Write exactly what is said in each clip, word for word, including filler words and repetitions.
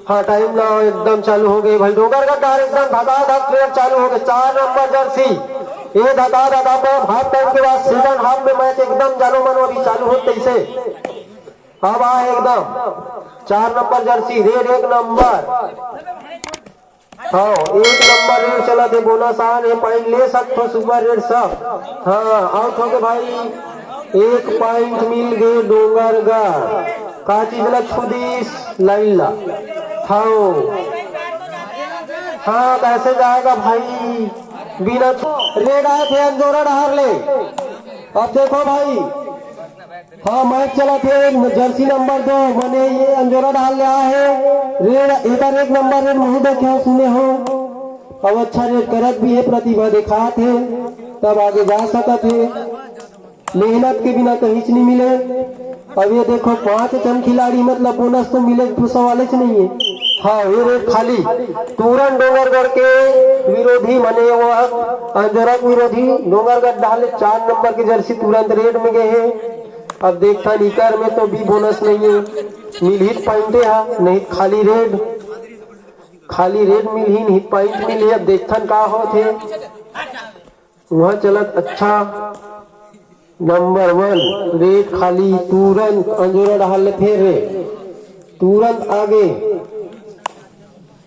हाँ, टाइम ना एकदम चालू हो गए भाई, डोंगरगढ़ डहर एकदम धकाधक रेड चालू हो गए। चार नंबर जर्सी, ये धकाधक, अब हाफ टाइम के बाद सेकंड हाफ में मैच एकदम जानो मानो अभी चालू हो तैसे। अब आए एकदम चार नंबर जर्सी रेड एक नंबर। हाँ, एक नंबर रेड चलत हे, बोनस आन हे, पॉइंट ले सकथो सुपर रेड सब। हाँ, आउट हो गए भाई, एक पॉइंट मिल गए डोंगरगढ़। का चीज ला छू दिस? लाइन ला। हाँ, हाँ, कैसे जाएगा भाई? बिना छू, रेड आए थे अंजोरा डहार ले। अब देखो भाई, हाँ, मैच चलत हे, जर्सी नंबर दो, माने ये अंजोरा डहार ले आए हे। रेड, एकर एक नंबर रेड महूँ देखे हो, सुने हो। अब अच्छा रेड करत भी हे, प्रतिभा दिखात हे, तब आगे जा सकत हे। मेहनत के बिना कहीं से नहीं मिले। अब ये देखो, पांच जन खिलाड़ी, मतलब बोनस तो मिले, तो सवाल ही नहीं है। हाँ, ये रेड खाली तुरंत डोंगरगढ़ के विरोधी, माने वो अंजोरा के विरोधी डोंगरगढ़ डहार ले चार नंबर के जर्सी तुरंत रेड में गए हैं। अब देखथन इकर में तो भी बोनस नहीं है, मिलही त पॉइंटे हा, नहीं त खाली रेड, खाली रेड मिलही, नहीं पॉइंट मिलही। अब देखथन का होत हे। वहाँ चलत अच्छा नंबर वन रेड खाली तुरंत अंजोरा डहार ले फेर रे, तुरंत आगे।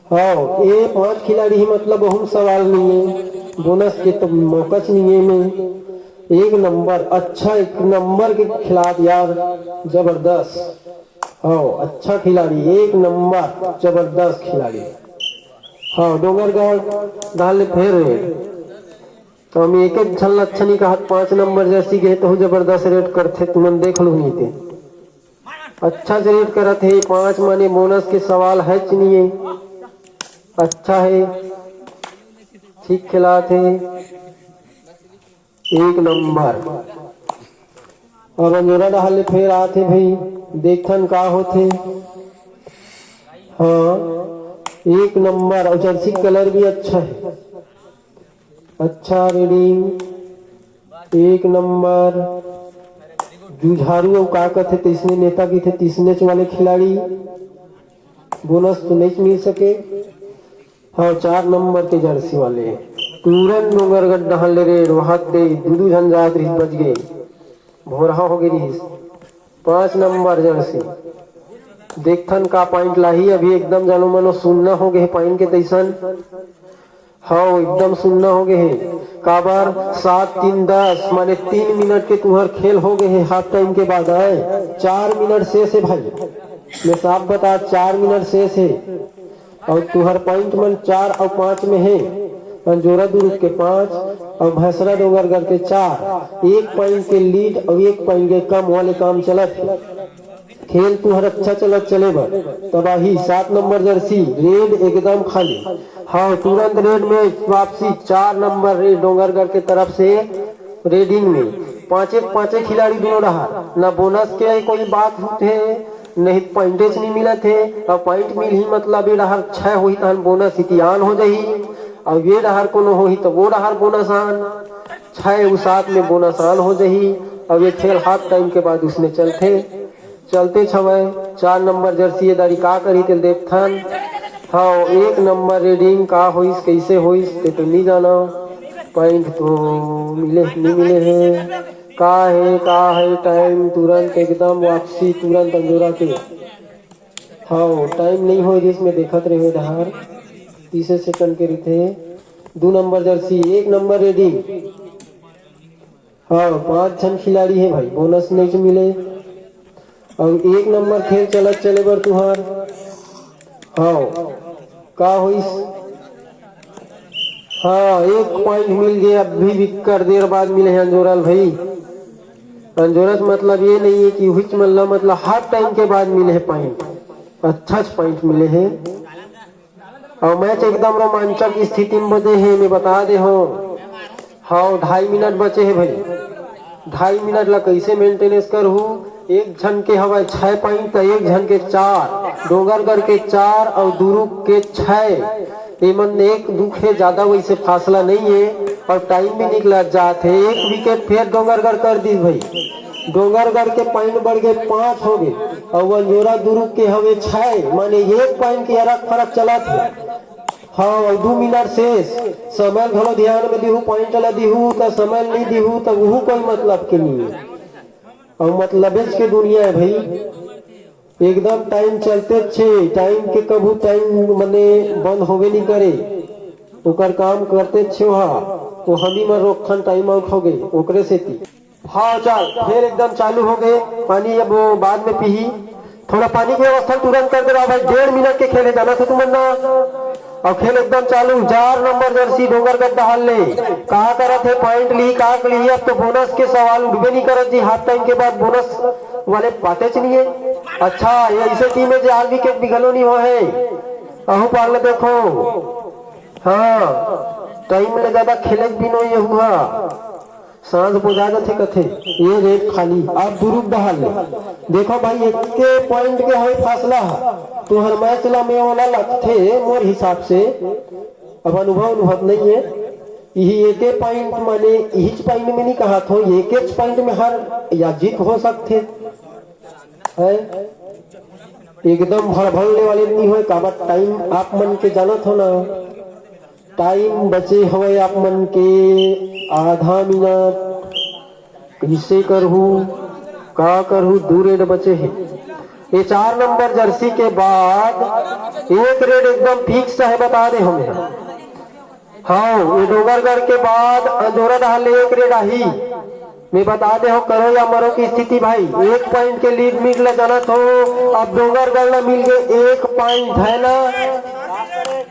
हाँ, ये पांच खिलाड़ी ही मतलब बहुत सवाल नहीं है, बोनस के तो मौका च नहीं है में। एक नंबर, अच्छा एक नंबर के खिलाफ यार, जबरदस्त। हाँ, अच्छा खिलाड़ी, एक नंबर, जबरदस्त खिलाड़ी। हाँ, डोंगरगढ़ डहार ले फेर रे। तो हम एक एक झन लक्षण ही कहत, पांच नंबर जर्सी गए तो जबरदस्त रेड करथे, तुमन देख लो नहीं ते। अच्छा से रेड करत हे, पांच माने बोनस के सवाल है च नहीं है। अच्छा है, ठीक खिलात हे, एक नंबर। अब अंजोरा डहार ले फेर आत हे भाई, देखथन का होथे। हाँ, एक नंबर, और जर्सी कलर भी अच्छा है। अच्छा रेडिंग, एक नंबर। जुझारू अउ का कथे, तइसने नेता कथे, तइसनेच वाले खिलाड़ी। बोनस तो नहीं मिल सके। हाँ, चार नंबर के जर्सी वाले तुरंत डोंगरगढ़ डहार ले रेड, वहां ते दू दू झन जात रही, बच गए, भोरहा हो गई रही। पांच नंबर जर्सी, देखथन का पॉइंट लाही। अभी एकदम जानो मानो सुन्ना हो गए पॉइंट के तैसन। हाँ, एकदम सुन्ना हो गए हे। काबर, सात तीन दस, माने तीन मिनट के तुहर खेल हो गए हे हाफ टाइम के बाद। आए, चार मिनट शेष है भाई, मैं साफ बता, चार मिनट शेष है। और तुहर पॉइंट मन चार और पांच में है। अंजोरा दुर्ग के पांच और भैसरा डोंगरगढ़ के चार। एक पॉइंट के लीड और एक पॉइंट के कम वाले काम चलत हे। खेल तुहर अच्छा चलत चले बर तबाही। सात नंबर जर्सी रेड एकदम खाली। हाँ, तुरंत रेड में वापसी। चार नंबर रेड डोंगरगढ़ के तरफ से रेडिंग में पांचे पांचे खिलाड़ी दोनों रहा। ना बोनस के कोई बात होते, नहीं पॉइंटेज नहीं मिलत हे। अब पॉइंट मिलही मतलब ये डहार छह होही तहन बोनस इतियान हो जाही। अब ये डहार कोनो होही तो वो डहार बोनस आन, छह उ सात में बोनस आन हो जाही। अब ये खेल हाफ टाइम के बाद उसने चलथे। चलते छवय, चार नंबर जर्सी ये दारी का करी तेल देखथन। हाँ, एक नंबर रेडिंग का होइस, कैसे होइस, ते तो नहीं जाना। पॉइंट तो मिले, नहीं मिले हे। का है, का है, टाइम तुरंत एकदम वापसी, तुरंत अंजोरा के। हाँ, टाइम नहीं हो, इसमें देखत रहे डहार, तीसे सेकंड के रहिथे। दू नंबर जर्सी, एक नंबर रेडिंग। हाँ, पांच झन खिलाड़ी है भाई, बोनस नहीं मिले। अब एक नंबर खेल चलत चले बर तुहार। हाँ, का होइस? हाँ, एक पॉइंट मिल गया, अभी भी कर देर बाद मिले हैं अंजोरल भाई। अंजोरस मतलब ये नहीं है कि उहिच मल्ला, मतलब हर टाइम के बाद मिले हैं पॉइंट, अच्छा पॉइंट मिले हैं। और मैच एकदम रोमांचक स्थिति में बचे हे, मैं बता दे हो। हाँ, ढाई मिनट बचे हे भाई, ढाई मिनट ला कैसे मेंटेनेंस करहू? एक झन के हवय छह पॉइंट, तो एक झन के चार, डोंगरगढ़ के चार और दुरुग के छह। एमन एक दुख हे, ज्यादा वैसे फासला नहीं है और टाइम भी निकला जात है। एक विकेट फिर डोंगरगढ़ कर दी भाई, डोंगरगढ़ के पॉइंट बढ़ गए, पांच हो गए। अउ अंजोरा दुरुग के हवे छय, माने एक पॉइंट के अरक फरक चलत हे। हाँ, अउ दू मिनट शेष। समय ल घलो ध्यान में दिहू, पॉइंट ला दिहू, त समय ल नइ दिहू, त उहू कोई मतलब के नइ हे। अउ मतलबेच के दुनिया हे भाई, एकदम टाइम चलते छे, टाइम के कभू टाइम मने बंद होवे नइ करे, ओकर काम करते छे ओहा। तो हमी मन रोकथन, टाइम आउट हो गए ओकरे सेती। हाँ, चल, फेर एकदम चालू हो गए पानी, अब वो बाद में पीही। थोड़ा पानी के व्यवस्था तुरंत कर दे रहा भाई, डेढ़ मिनट के खेल हे, जानत हो तुमन ना। अउ खेल एकदम चालू, चार नंबर जर्सी डोंगरगढ़ डहार ले। का करत हे, पॉइंट लिही, का लिही, अब तो बोनस के सवाल उठबे नइ करत जी, हाफ टाइम के बाद बोनस वाले पातेच नइ हे। अच्छा, ये अइसे टीम हे जे आज विकेट भी घलो नइ होए हे। अहू पार ले देखो। हाँ, टाइम ले जादा खेले के भी नइ हे हुआ। सांस बोझा जाथे कथे, ये रेड खाली। आप दुरुग डहार ले। देखो भाई, एके पॉइंट के हवे फासला ह। तुहर मैच ला में वाला लगथे मोर हिसाब से, अब अनुभव अनुभव नइ हे। इही एके पॉइंट माने इहीच पॉइंट में नइ कहत हो, एकेच पॉइंट में हार या जीत हो सकथे। है एकदम भड़भड़ने वाले नइ होए, काबर टाइम आप मन के जानत हो ना। टाइम बचे हवय आप मन के आधा मिनट। कइसे करहू, का करहू, दू रेड बचे हे। ये चार नंबर जर्सी के बाद एक रेड एकदम फिक्स हे, बता दे हमें। हाँ, ये डोंगरगढ़ के बाद अंजोरा डहार ले एक रेड आही। मैं बता दे हो, करो या मरो की स्थिति भाई। एक पॉइंट के लीड मिल ला जानत हो, अब डोंगरगढ़ ला मिल गए एक पॉइंट, है ना?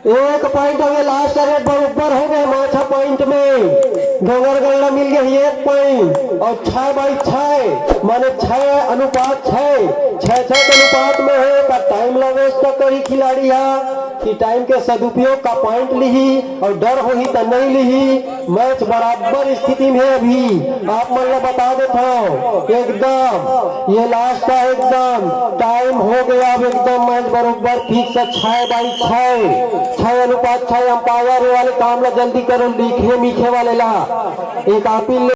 एक पॉइंट हो गए, लास्ट रेड बरोबर हो गए, माछा पॉइंट में डोंगरगढ़ ला मिल गए एक पॉइंट। अउ छह बाई छह, माने छह अनुपात छह, छह छह के अनुपात में हे, का टाइम ला वेस्ट करी खिलाड़ी हा कि टाइम के सदुपयोग का पॉइंट लिही अउ डर होही त नइ लिही। मैच बराबर स्थिति में हे अभी, आप मन ला बता देत हव, एकदम ये लास्ट का एकदम टाइम हो गया। अब एकदम मैच बरोबर फिक्स हे, छह बाई छह, छह अनुपात छह। अंपायर वाले काम ला जल्दी करो, लिखे मीखे वाले ला एक अपील